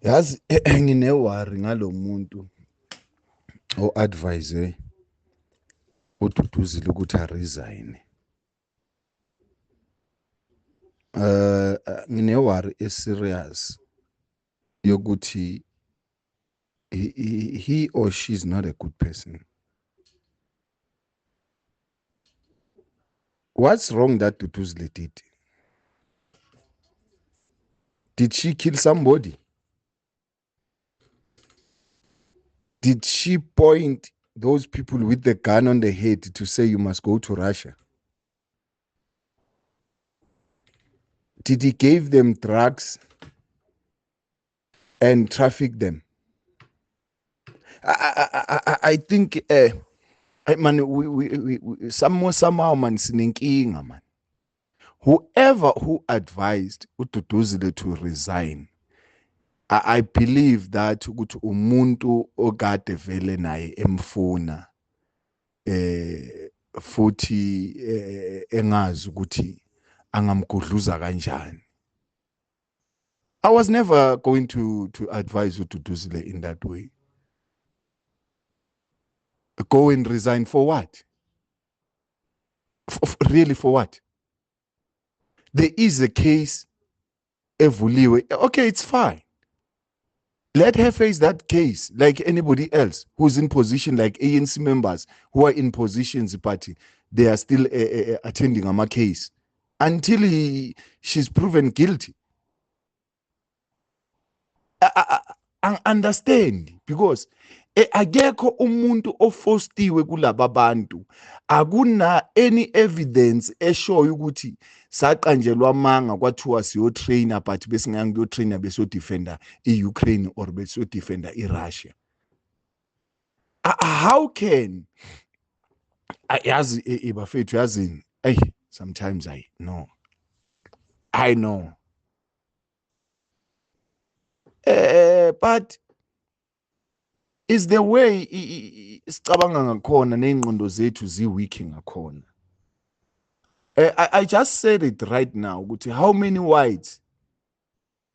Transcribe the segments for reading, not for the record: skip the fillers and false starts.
Yazi ngine-worry ngalo muntu o-advise uDuduzile ukuthi a-resign. Ngine-worry e-serious yokuthi he or she is not a good person. What's wrong that Duduzile did? Did she kill somebody? Did she point those people with the gun on the head to say you must go to Russia? Did he give them drugs and traffic them? I think, man, we somehow, man, sinenkinga, man. Whoever who advised uDuduzile to resign, I believe that ukuthi umuntu okade vele naye emfuna, futhi engazi ukuthi angamgudluza kanjani. I was never going to advise uDuduzile in that way. Go and resign for what? Really for what? There is a case evuliwe. Okay, it's fine. Let her face that case like anybody else who's in position, like ANC members who are in positions, but they are still attending ama case until she's proven guilty. I understand because akekho umuntu ofostiwe kulaba bantu, akuna any evidence eshoyo ukuthi saqanjelwa amanga kwathiwa siyo trainer, but besingeke kuyo trainer beso defender iUkraine or beso defender iRussia. How can yazi bafethu, yazini, hey, sometimes I know, I know, but is the way sicabanga ngakhona ney'ngqondo zethu zi-weak ngakhona. I just said it right now ukuthi how many whites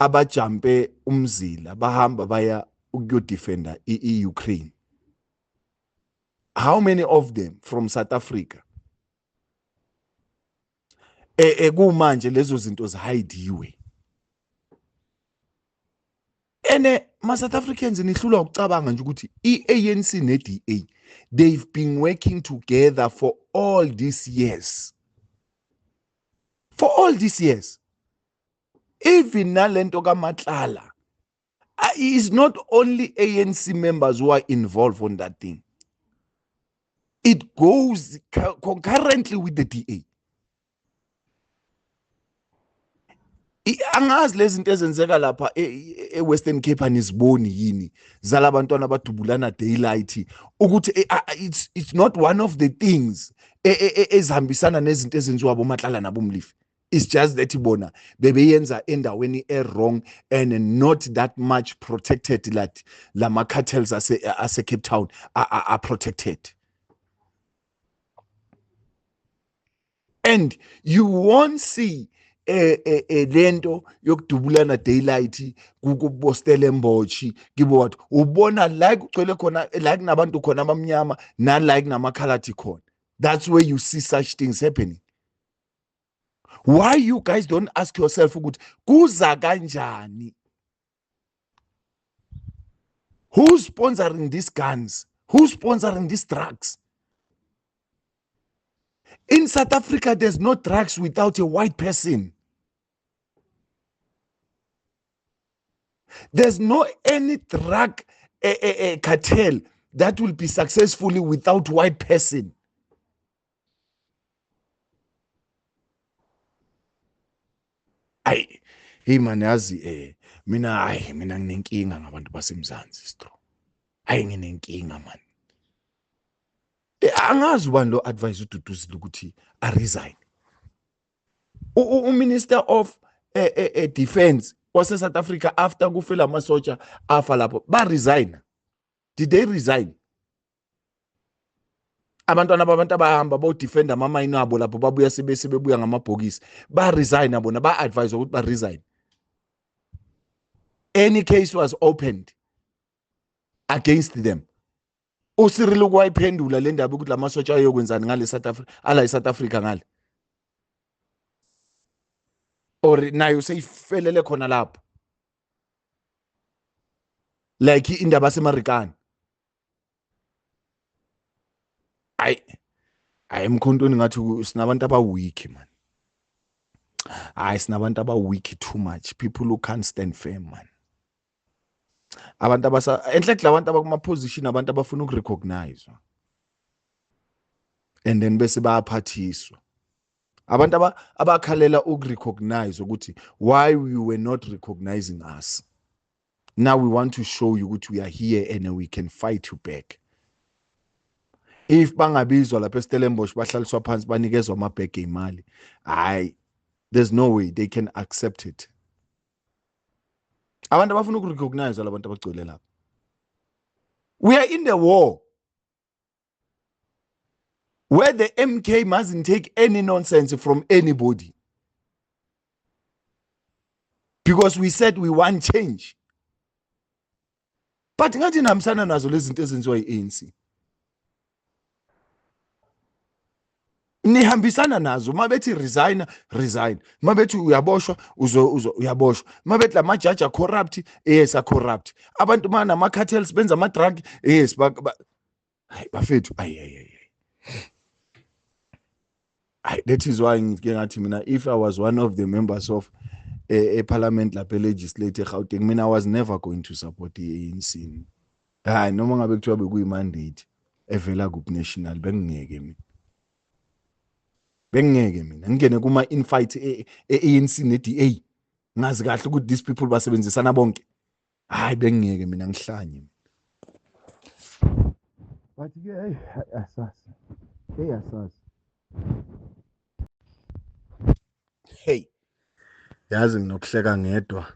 abajampe umzila bahamba baya ukuyodefenda i-Ukraine? How many of them from South Africa? Kumanje lezo zinto zihidiwe. Ene ma South Africans nihlulwa ukucabanga nje ukuthi i-ANC ne-DA, they've been working together for all these years. For all these years. Even nalento kaMatlala, is not only ANC members who are involved on that thing. It goes concurrently with the DA. Angazi lezi zinto ezenzeka lapha e-Western Cape aniziboni yini zalabantwana abadubulana daylight, ukuthi it's not one of the things ezihambisana nezinto ezenziwa boMatlala naboMlifi. It's just that bona bebeyenza endaweni e-wrong and not that much protected, like lama cartels ase Cape Town are protected. And you won't see lento yokudubulana daylight kukubostele mbochi kibo wathi ubona la kugcwele khona, la kunabantu khona abamnyama na la kunamakhaladi khona. That's where you see such things happening. Why you guys don't ask yourself ukuthi kuza kanjani? Who's sponsoring these guns? Who's sponsoring these drugs? In South Africa, there's no drugs without a white person. There's no any drug cartel that will be successfully without white person. Ay, hey man, yazi mina, ay, mina nginenkinga ngabantu baseMzansi, stro. Ay, nginenkinga man. Angazi ubani lo advise uDuduzile ukuthi a resign. U-Minister of Defense wase South Africa after kufela amasotsha afa lapho, ba resign. Did they resign? Abantwana babantu abahamba bo defend amamayini abo lapho babuya sebebuya ngamabhokisi, ba resign bona, ba advise ukuthi ba resign. Any case was opened against them? UCyril ukwayiphendula le ndaba ukuthi lamasotsha ayokwenzani ngale South Africa, ala eSouth Africa ngale, or nayo seyifelele khona lapho like indaba yaseMarikana. Hayi hayi, emkhontweni ngathi sinabantu aba-weak man. Hayi, sinabantu aba-weak too much, people who can't stand firm man. Abantu abasa enhle kula bantu abakuma-position, abantu abafuna ukurecognize and then bese bayaphathiswa. Abantu abakhalela ukurecognize ukuthi why we were not recognizing us, now we want to show you ukuthi we are here and we can fight you back. If bangabizwa lapha eStellenbosch, bahlaliswa phansi, banikezwa amabhege imali, hayi, there's no way they can accept it. Abantu abafuna ukurecognize, labantu abagcwele lapha. We are in the war where the MK mustn't take any nonsense from anybody because we said we want change, but ngathi nihambisana nazo lezi zinto ezenziwa yi-ANC, nihambisana nazo. Uma bethi resign, resign. Uma bethi uyaboshwa, uzo uzo uyaboshwa. Uma bethi la majaji corrupt, yes, a corrupt. Abantu mana ama cartels benza ama drug, yes. Hayi bafethu, ayi ayi ayi ayi, that is why ngike ngathi mina, if I was one of the members of eparliament lapha elegislate eGauteng, mina I was never going to support i-ANC. Hayi, noma ngabe kuthiwa bekuyi-mandate evela kuphi national, bengingeke mina, bengingeke mina ngingene kuma infight e-ANC ne-DA, ngazi kahle ukuthi these people basebenzisana bonke. Hayi, bengingeke mina, ngihlanye. But ke hey, asazi, hey, asazi. Hey, yazi nginokuhleka ngedwa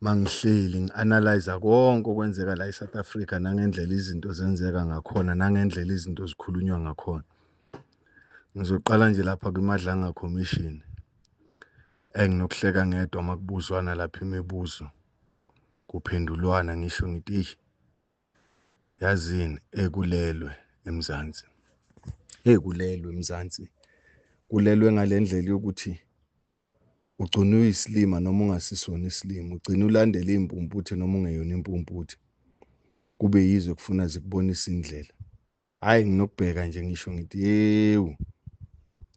mangihleli ngi-analyze konke okwenzeka la eSouth Africa, nangendlela izinto zenzeka ngakhona, nangendlela izinto zikhulunywa ngakhona. Ngizoqala nje lapha kwiMadlanga Commission. Enginokuhleka ngedwa makubuzwana lapha imibuzo, kuphendulwana, ngisho ngithi eish, yazini, ekulelwe eMzansi, hey, kulelwe eMzansi, kulelwe ngalendlela yokuthi ugcina uyisilima noma ungasisona isilima, ugcina ulandela iy'mpumputhe noma ungeyona impumputhe, kube yizo kufuna zikubonisa indlela. Hhayi, nginokubheka nje ngisho ngithi yewu,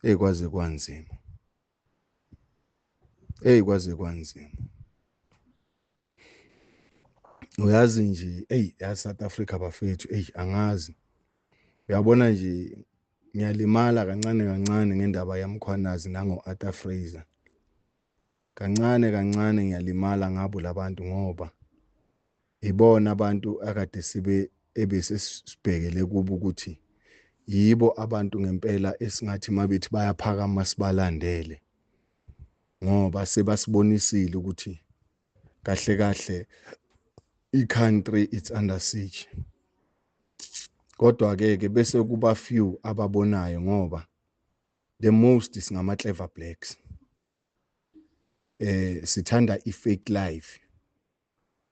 eyi, kwaze kwanzima, eyi, kwaze kwanzima. Uyazi nje, eyi, ya South Africa bafethu, eyi, angazi. Uyabona nje, ngiyalimala kancane kancane ngendaba yaMkhwanazi nango-Arthur Fraser. Kancane kancane ngiyalimala ngabo labantu, ngoba ibona abantu akade sibe ebese sibhekele kubo ukuthi yibo abantu ngempela esingathi mabethi bayaphakama sibalandele, ngoba sebasibonisile ukuthi kahle kahle i-country it's under siege. Kodwa ke ke bese kuba few ababonayo, ngoba the most singama clever blacks, sithanda i-fake life,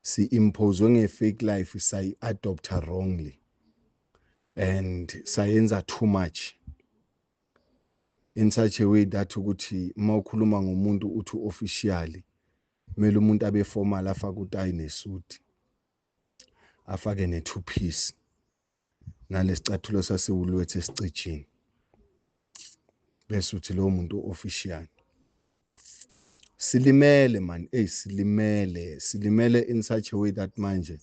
si-impose nge-fake life, sayi-adopta wrongly and sayenza too much in such a way that ukuthi uma ukhuluma ngomuntu uthi officially, kumele umuntu abe formal, afake utayi nesuit, afake ne-two piece nalesicathulo sase-Woolworths esicijini, bese uthi lowo muntu official. Silimele man, ey, silimele, silimele in such a way that manje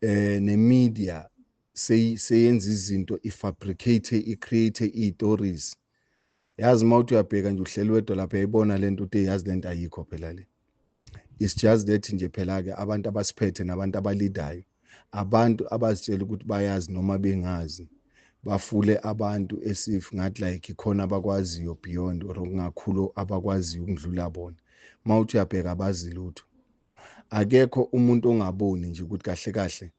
ne-media seyenza izinto, ifabricate, i-create i-stories. Yazi, uma uthi uyabheka nje, uhleli wedwa lapha, uyayibona lento, uthi yazi lento ayikho phela le. It's just that nje phela ke abantu abasiphethe nabantu abalidayo, abantu abazitshela ukuthi bayazi noma bengazi, bafule abantu esif ngathi like khona abakwaziyo beyond or okungakhulu abakwaziyo ukudlula bona. Uma uthi uyabheka, abazi lutho. Akekho umuntu ongaboni nje ukuthi kahle kahle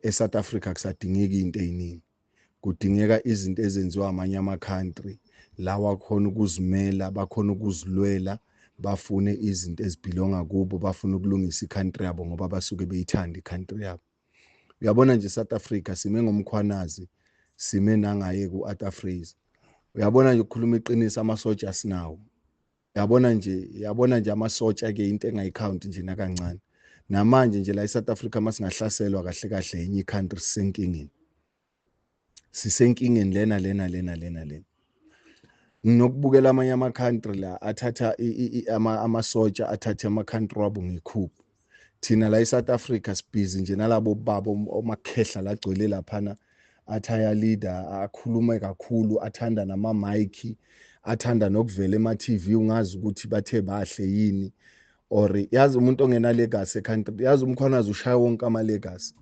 eSouth Africa kusadingeka into eziningi, kudingeka izinto ezenziwa amanye ama-country lawa khona ukuzimela, bakhona ukuzilwela, Bafune izinto ezibhilonga kubo, bafuna ukulungisa i-country yabo ngoba basuke beyithanda i-country yabo. Uyabona nje, South Africa sime ngoMkhwanazi, sime nangaye ku-Arthur Fraser. Uyabona nje, ukukhuluma iqiniso, amasotsha sinawo. Yabona nje, yabona nje, amasotsha ke into engayi-count nje nakancane. Namanje nje la eSouth Africa, masingahlaselwa kahle kahle enye i-country, sisenkingeni, sisenkingeni lena lena lena lena lena. Nginokubukela amanye ama-country la athatha amasotsha, athathe ama-country wabo nge-coup. Thina la eSouth Africa sibhizi nje nalabo baba omakhehla lagcwele laphana, athi aya-leader, akhulume kakhulu, athanda nama-mic, athanda nokuvela ema-TV. Ungazi ukuthi bathe bahle yini or yazi umuntu ongena legacy e-country. Yazi, uMkhwanazi ushaya wonke ama-legacy.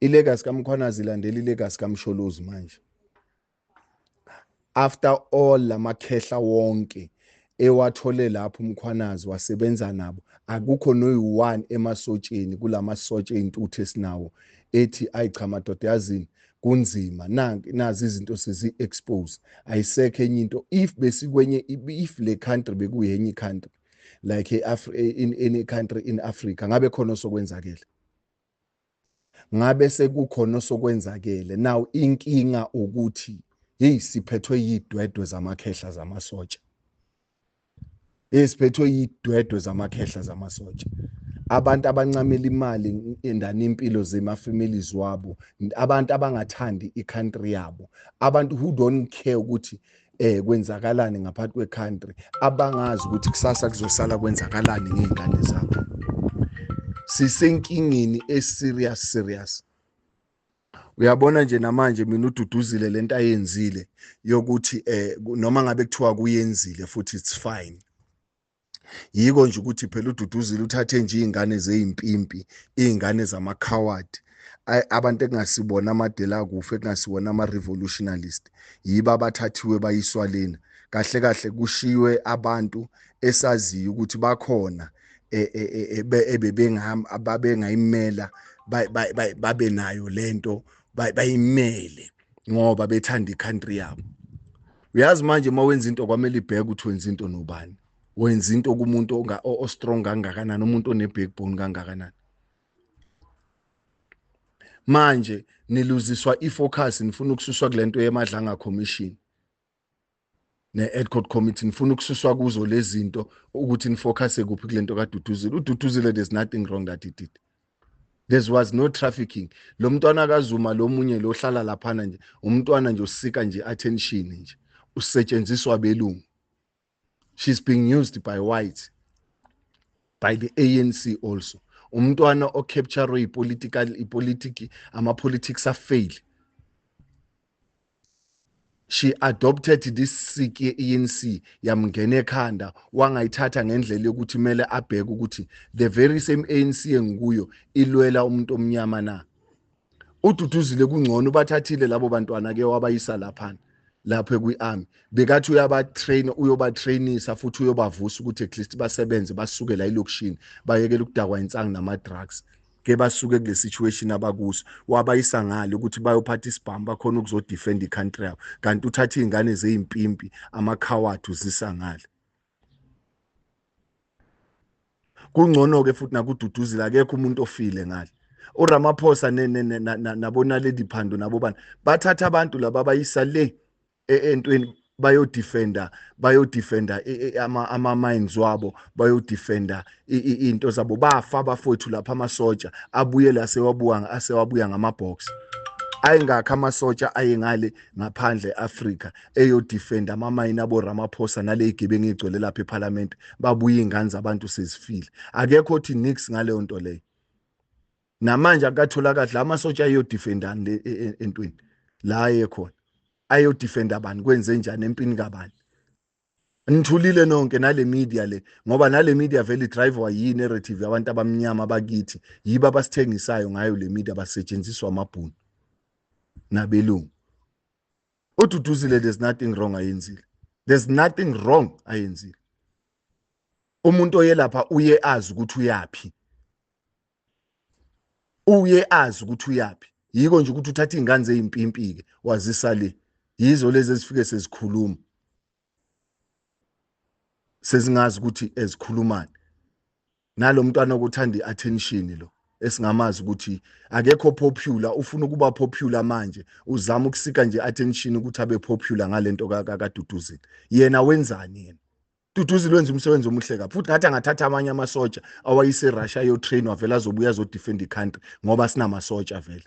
I-legacy kaMkhwanazi ilandela i-legacy kaMsholozi. Manje after all lamakhehla wonke ewathole lapho uMkhwanazi wasebenza nabo, akukho noyi-one emasotsheni kulamasotsha ey'ntuthu esinawo ethi, "Ayi cha madoda, yazini, kunzima, nazi izinto sezi-expose." Ayisekho enye into. If besikwenye, if le country bekuyenye i-country like in any country in Africa, ngabe khona osokwenzakele, ngabe sekukhona osokwenzakele. Now inkinga ukuthi hey, siphethwe yidwedwe zamakhehla zamasotsha. Esiphethwe yidwedwe zamakhehla zamasotsha, abantu abancamela imali endani impilo zema-families wabo, abantu abangathandi i-country yabo, abantu who don't care ukuthi kwenzakalani ngaphansi kwe-country, abangazi ukuthi kusasa kuzosala kwenzakalani ngey'ngane zabo. Sisenkingeni e-serious serious. Uyabona nje, namanje mina uDuduzile lento ayenzile yokuthi noma ngabe kuthiwa kuyenzile futhi, it's fine. Yiko nje ukuthi phela uDuduzile uthathe nje iy'ngane zeyimpimpi, iy'ngane zama-coward, abantu ekungasibona amadela kufa, ekungasiwona ama-revolutionalist, yibo abathathiwe bayiswa lena. Kahle kahle kushiywe abantu esaziyo ukuthi bakhona ebebengayimela, babe nayo lento, bayimele ngoba bethanda i-country yabo. Uyazi manje, uma wenza into kwamele ibheke ukuthi wenza into nobani, wenza into kumuntu o-strong kangakanani, umuntu one-backbone kangakanani. Manje niluziswa i-focus, nifuna ukususwa kulento yeMadlanga Commission ne-ad hoc committee, nifuna ukususwa kuzo lezi zinto ukuthi ni-focus kuphi? Kulento kaDuduzile. UDuduzile, there's nothing wrong that he did. There was no trafficking. Lo mntwana kaZuma lo munye lo hlala laphana nje, umntwana nje usika nje attention nje, usetshenziswa belungu. She's being used by whites, by the ANC also. Umntwana o-capture i-political, i-politiki, ama-politics a-fail. She adopted this sick ye-ANC, yamngena ekhanda, wangayithatha ngendlela yokuthi kumele abheke ukuthi the very same ANC engikuyo ilwela umuntu omnyama na. UDuduzile kungcono bathathile labo bantwana ke wabayisa laphana lapho kwi-army, bekathi uyaba-train, uyoba-trainisa futhi uyobavusa ukuthi at least basebenze, basuke la elokishini, bayekele ukudakwa insangu nama-drugs ke, basuke kule situation abakuso. Wabayisa ngale ukuthi bayophatha isibhamu, bakhona ukuzo-defend i-country yabo, kanti uthatha iy'ngane zeyimpimpi, ama-coward, uzisa ngale. Kungcono-ke futhi nakuDuduzile, akekho umuntu ofile ngale. URamaphosa naboNaledi Pandor nabo bani, bathatha abantu laba bayisa le entweni, bayodefenda ama-mines wabo, bayodefenda into zabo. Bafa abafowethu lapha, amasotsha abuyela asewabuya, asewabuya ngama-box. Ayengakho amasotsha aye ngale ngaphandle e-Afrika eyodefenda amamayini abo Ramaphosa nale igebengu egcwele lapha eParliament, babuye ingane zabantu sezifile. Akekho othi nix ngaleyo nto leyo. Namanje akatholakali la amasotsha ayodefendani le entweni la aye khona, ayodefenda bani, kwenze njani, empini kabani. Nithulile nonke nale media le, ngoba nale media vele i-drive yi-narrative yabantu abamnyama bakithi, yibo abasithengisayo ngayo le media, basetshenziswa amabhunu nabelungu. UDuduzile, there's nothing wrong ayenzile, there's nothing wrong ayenzile. Umuntu oye lapha uye azi ukuthi uyaphi, uye azi ukuthi uyaphi. Yiko nje ukuthi uthatha iy'ngane zeyimpimpi-ke wazisa le, yizo lezi ezifike sezikhuluma. Sezingazi ukuthi ezikhulumani nalomntwana okuthanda iattention lo esingamazi ukuthi akekho popular, ufuna ukuba popular manje, uzama ukusika nje attention ukuthi abe popular ngalento kaDuduzile. Yena wenzani yena? Duduzile wenza umsebenzi omuhle kabi, futhi ngathi angathatha amanye amasotsha awayise Russia ayo train, wavela azobuya azodefend i-country ngoba sinamasotsha vele.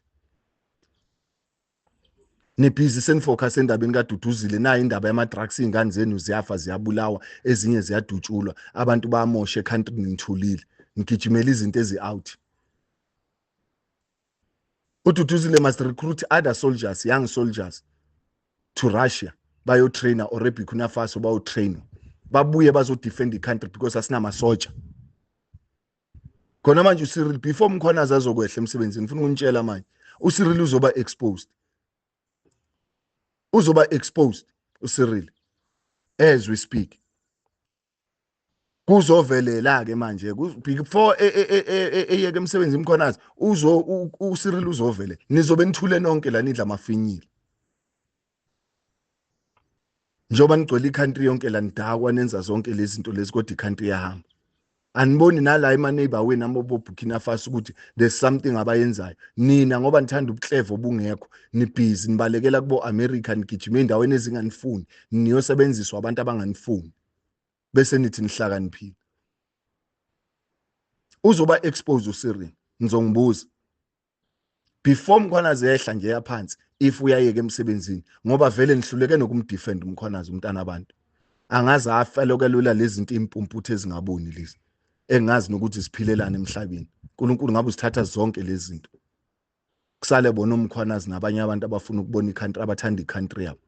Nibhizi senifocus endabeni kaDuduzile, nayo indaba yama-drugs, iy'ngane zenu ziyafa, ziyabulawa, ezinye ziyadutshulwa, abantu bayamosha e-country, nithulile, nigijimela izinto ezi-out. UDuduzile must recruit other soldiers, young soldiers to Russia, bayotrainer or eBurkina Faso bayotrainer, babuye bazodefend i-country because asinamasotsha khona manje. uCyril before Mkhwanazi azokwehla emsebenzini, ngifuna ukunitshela manje, uCyril uzoba exposed, uzoba exposed uCyril as we speak. Kuzovelela ke manje before eyeke emsebenzini Mkhwanazi, uzo uCyril uzovele, nizobe nithule nonke la nidla amafinyile njengoba nigcwele i-country yonke la, nidakwa, nenza zonke lezi zinto lezi, kodwa i-country iyahamba. Aniboni nala ema-neighbor wenu abo Burkina Faso ukuthi there's something abayenzayo. Nina ngoba nithanda ubuclever obungekho, nibhizi nibalekela kubo America, nigijima endaweni ezinganifuni, niyosebenziswa abantu abanganifuni, bese nithi nihlakaniphile. Uzoba expose uCyril, ngizongibuza before Mkhwanazi ehla nje yaphansi, if uyayeka emsebenzini, ngoba vele nihluleke nokumdefend uMkhwanazi, umntana abantu angaze afa lokelula lezi zinto, impumputhe ezingaboni lezi engazi nokuthi siphilelana emhlabeni. uNkulunkulu ngabe usithatha zonke lezi zinto, kusale bona uMkhwanazi nabanye abantu abafuna ukubona i-country, abathanda i-country yabo.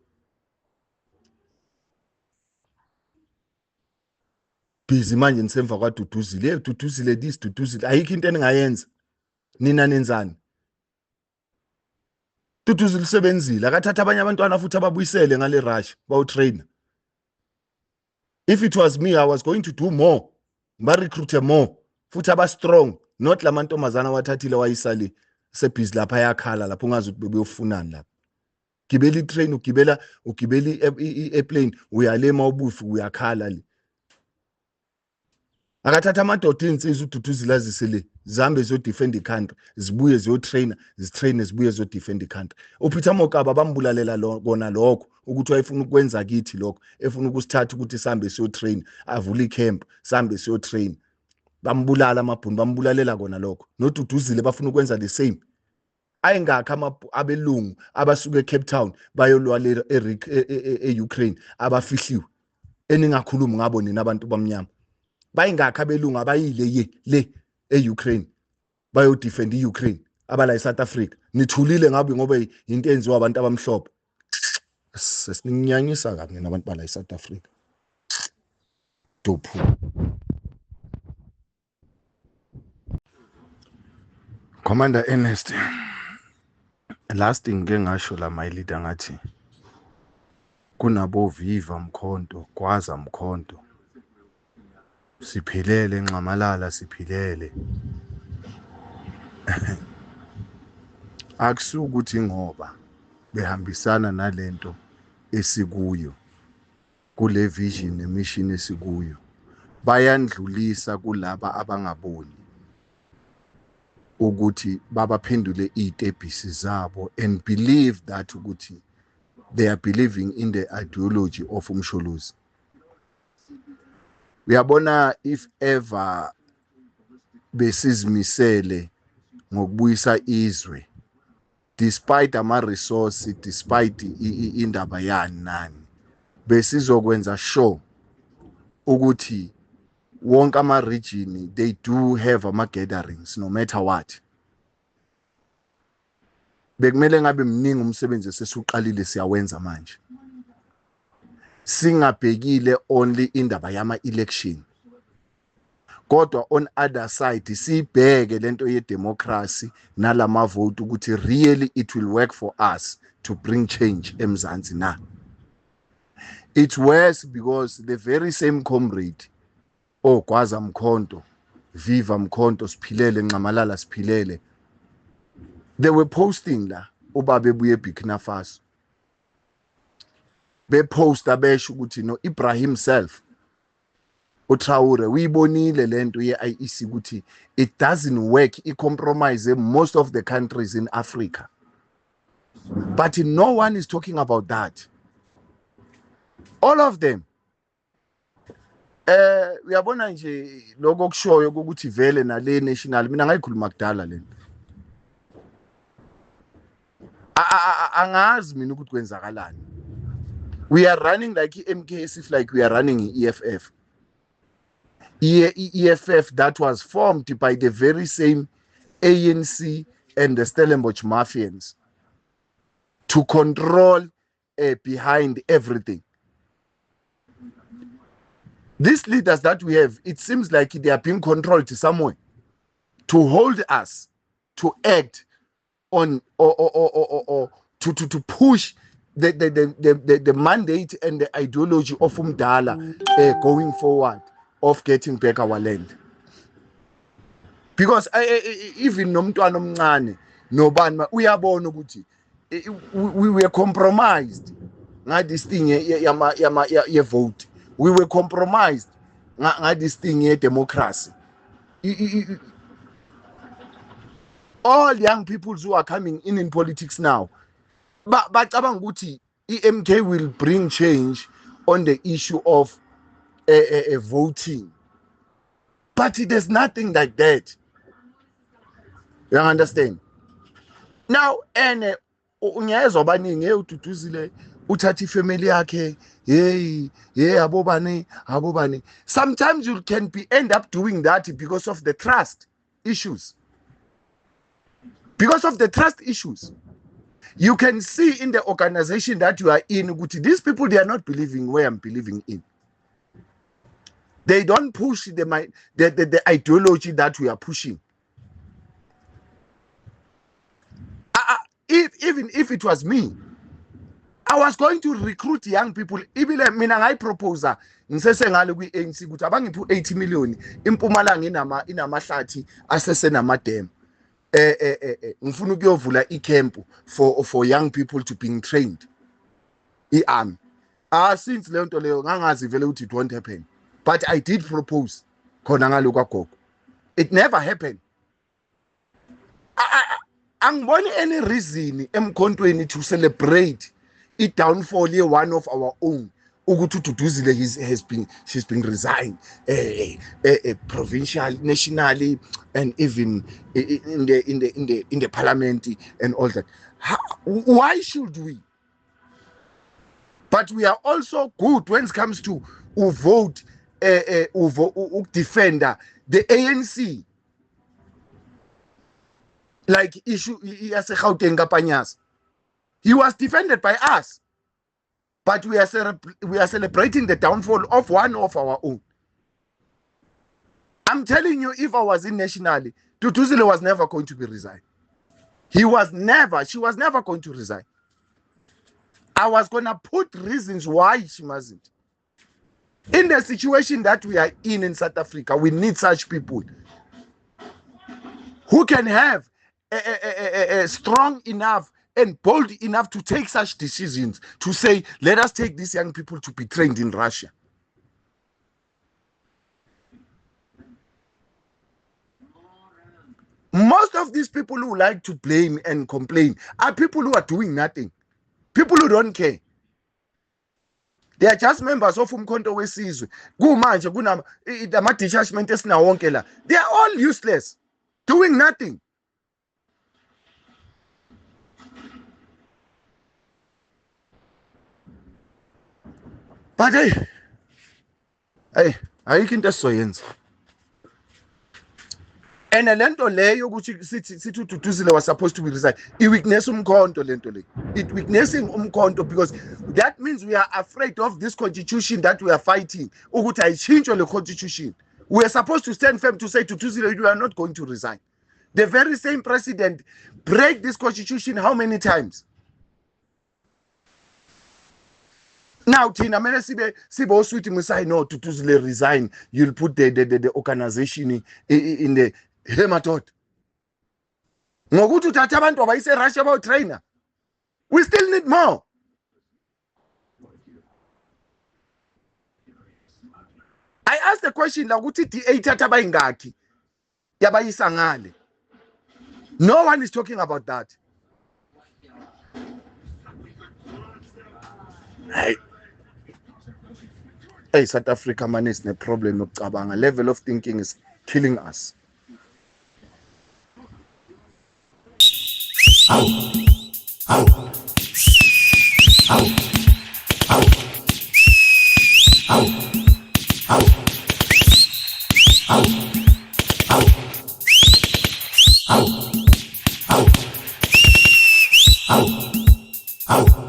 Busy manje nisemva kwaDuduzile, hey Duduzile this, Duduzile, ayikho into eningayenza nina. Nenzani? Duduzile usebenzile, akathatha abanye abantwana futhi ababuyisele ngale Russia bawu-trainer. If it was me, I was going to do more, ba-recruit more futhi aba-strong, not la mantombazana awathathile wayisale sebhizi lapha, ayakhala lapho, ungazi ukuthi bebeyofunani lapha. Gibela i-train, ugibela i-airplane, uyalema ubufi, uyakhala le. Akathatha amadoda, iy'nsizwa uDuduzile, azise le, zihambe ziyodefend i-country, zibuye ziyotraina, zitraine, zibuye ziyodefend i-country. UPeter Mokaba bambulalela kona lokho ukuthi wayefuna ukwenza kithi lokho, efuna ukusithatha ukuthi sihambe siyotrain, avule i-camp, sihambe siyotrain, bambulala amabhunu, bambulalela kona lokho. NoDuduzile bafuna ukwenza the same. Ayingakho abelungu abasuka eCape Town bayolwa e-Ukraine abafihliwe, eningakhulumi ngabo nina abantu bamnyama. Bayingakho abelungu abayile ye le e-Ukraine bayodefend i-Ukraine abala eSouth Africa, nithulile ngabe ngoba into enziwa abantu abamhlophe. Sesininyanyisa kabi nina abantu bala eSouth Africa. Dophu. Commander Ernest, last ngike ngasho la, my leader, ngathi kunabo Viva Mkhonto, Gwaza Mkhonto, Siphilele Nxamalala, siphilele. Akusukuthi ngoba behambisana nalento esikuyo kule vision nemission esikuyo, bayandlulisa kulaba abangaboni ukuthi babaphendule iy'tebhisi zabo and believe that ukuthi they are believing in the ideology of uMsholozi. Uyabona, if ever besizimisele ngokubuyisa izwe despite ama-resource, despite indaba yani nani, besizokwenza sure ukuthi wonke ama-region they do have ama-gatherings no matter what. Bekumele ngabe mningi umsebenzi esesiuqalile, siyawenza manje, singabhekile only indaba yama-election, kodwa on other side sibheke lento ye-democracy nalama vote ukuthi really it will work for us to bring change eMzansi na. It's worse because the very same comrade oGwaza Mkhonto, Viva Mkhonto, Siphilele Nxamalala, siphilele, they were posting la ubaba ebuye eBurkina Faso, beposta besho ukuthi no Ibrahim self uTraore uyibonile lento ye-IEC ukuthi it doesn't work, i-compromise most of the countries in Africa, but no one is talking about that. All of them, uyabona nje lokho okushoyo ukuthi vele nale national, mina ngayikhuluma kudala lento, angazi mina ukuthi kwenzakalani. We are running like i-MK as if like we are running i-EFF, i-EFF that was formed by the very same ANC and the Stellenbosch Mafians to control behind everything. These leaders that we have, it seems like they are being controlled somewhere to hold us to act on or to push the mandate and the ideology of Umdala going forward of getting back our land. Because even nomntwana omncane nobani uyabona ukuthi we were compromised nga this thing yama yama ye vote, we were compromised nga this thing ye democracy. All young people who are coming in politics now bacabanga ukuthi i-MK will bring change on the issue of voting, but there's nothing like that. You understand now? And ungezwa abaningi, hey, uDuduzile uthatha ifamily yakhe, hey hey, abobani abobani. Sometimes you can be end up doing that because of the trust issues, because of the trust issues. You can see in the organization that you are in ukuthi these people, they are not believing where I'm believing in. They don't push the ideology that we are pushing. Even if it was me, I was going to recruit young people. Ibile mina ngayiproposa ngisesengale kwi-ANC ukuthi abangiphi u-80 million, iMpumalanga inama inamahlathi asesenamadam, ngifuna ukuyovula icamp for young people to being trained i-army. Since leyo nto leyo ngangazi vele ukuthi it won't happen, but I did propose khona ngalo kwagogo, it never happened. Angiboni any reason emkhontweni to celebrate i-downfall ye-one of our own, ukuthi uDuduzile has been, she's been resigned provincial, nationally and even in the parliament and all that. How, why should we? But we are also good when it comes to vote, ukudefenda the ANC, like issue yaseGauteng kaPanyaza. He was defended by us, but we are celebrating the downfall of one of our own. I'm telling you, if I was in nationally, Duduzile was never going to be resigned. He was never, she was never going to resign. I was going to put reasons why she mustn't. In the situation that we are in South Africa, we need such people who can have a strong enough and bold enough to take such decisions to say, let us take these young people to be trained in Russia. Most of these people who like to blame and complain are people who are doing nothing, people who don't care. They are just members of Umkhonto weSizwe. Kumanje kunama ama-detachment esinawo wonke la, they are all useless, doing nothing. But hey, hey, ayikho into esizoyenza. And lento leyo ukuthi sithi uDuduzile was supposed to be resign, i-weakness umkhonto lento le, it weaknessing umkhonto, because that means we are afraid of this constitution that we are fighting ukuthi ayitshintshwe le constitution. We are supposed to stand firm to say, Duduzile, you are not going to resign. The very same president break this constitution how many times? Now thina kumele sibe osweet Musai. No, Duduzile resign, you'll put the organization in the, hey madoda, ngokuthi uthatha abantu abayise Russia bayotraina. We still need more. I asked the question la ukuthi i-DA ithatha abayingakhi yabayisa ngale. No one is talking about that. Hey. Hey, South Africa man is ne problem yokucabanga. Level of thinking is killing us. Awu. Awu. Awu. Awu. Awu. Awu. Awu. Awu. Awu. Awu. Awu. Awu.